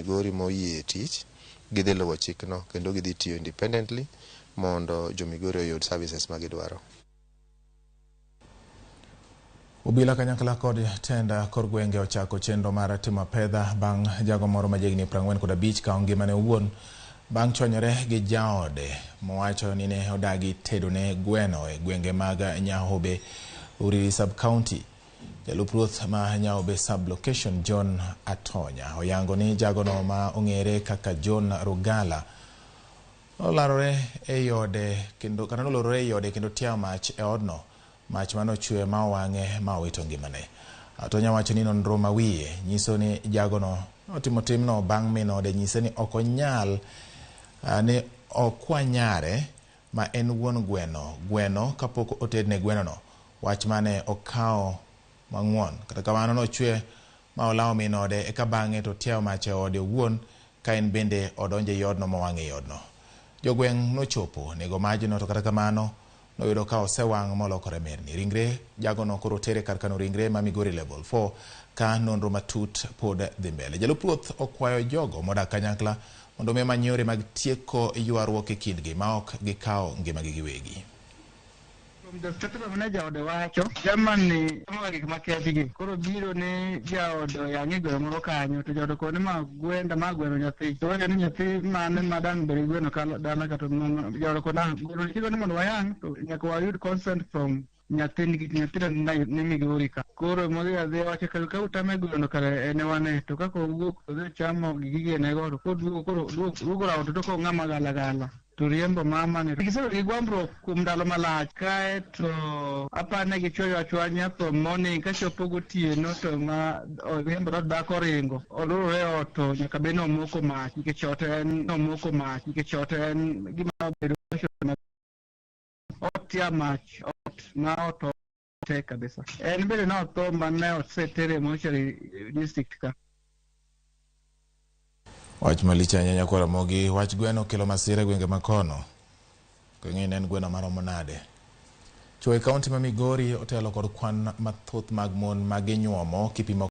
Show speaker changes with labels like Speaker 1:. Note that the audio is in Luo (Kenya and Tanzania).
Speaker 1: Migori moyie tich gidhi luwo chikno kendo gidhi tiyo independently mondo jo Migori oyud services ma gidwaro.
Speaker 2: Obila kanyakla kod tend kor gwenge ochako chenro mar timo apedha bang' jago moro ma jahigni 45 kawo ngimane owuon bang' chwanyore gi jaode mowacho ni ne odagi tedone gweno e gwenge mag Nyahobe, Uriri sub-county. Jalup ruoth ma Nyaobe sub-location John Atonya oyango ni jagono ma ong'ere kaka John Rugala nolarore ei ode kendo kata nolorore ei ode kendo tiayo mach e odno. Mach mane ochwe ma owang'e ma owito ngimane. Atonya wacho ni nonro ma wiye nyiso ni jagono notimo timno bang' min ode nyise ni ok onyal ni okwa nyare ma en wuon gweno gweno kapok otedne gwenono. Wach mane okawo mang'won. Kata kamano nochwe ma olawo min ode eka bang'e to otiayo mach e ode owuon ka en bende odonjo ei odno mowang' ei odno. Jogweng' nochopo nego majno to kata kamano noyudo ka osewang' molokore mirni. Ringre jagono koro otere kar kano ringre ma Migori Level 4 ka nonro matut pod dhi mbele. Jalup ruoth okwayo jogo modak kanyakla mondo mi omany yore mag tieko ywaruok e kindgi ma ok gikawo ngimagi giwegi.
Speaker 3: From the statement mane jaode wacho, Germany timoga gik makech gi. Koro biro ni jaode oyang'e gweno moro kanyo, to jaode kone ma gwenda ma gweno nyathi. To wacho ni nyathi mane ma dang' bed gi gweno dala ka to jaode kone ah, gweno ni kidwa ni mondo wayang' to nyaka wayud consent from nyathi nikech nyathino ni Migori ka. Koro modhi adhiya wacho ka utame gweno kare en e wane to kaka owuok odhi ochamo gigene go to koduogo koro duogo rawo to tok ng'ama gala gala. To riembo mama ni. Gisebedo gi gwambruok kuom ndalo malach. Kae to apani gichwoyo achwanya from morning kachopo gotieno to ma oriembo dhood dhako oringo. Olurore e ot to nyaka bed ni omoko mach nikech ot en omoko mach nikech ot en gima obedo ot tia mach ot ma ot tek kabisa. En bende ne otho ma ne osetere e mortuary district ka.
Speaker 2: Wach malich ahinya nyakwar Ramogi, wach gweno kelo masira e gwenge ma kono. Ok ing'eyo ni en gweno maromo nade. Chwo e kaunti ma Migori otelo kod kwan mathoth mag mon ma ginyuomo kipimo.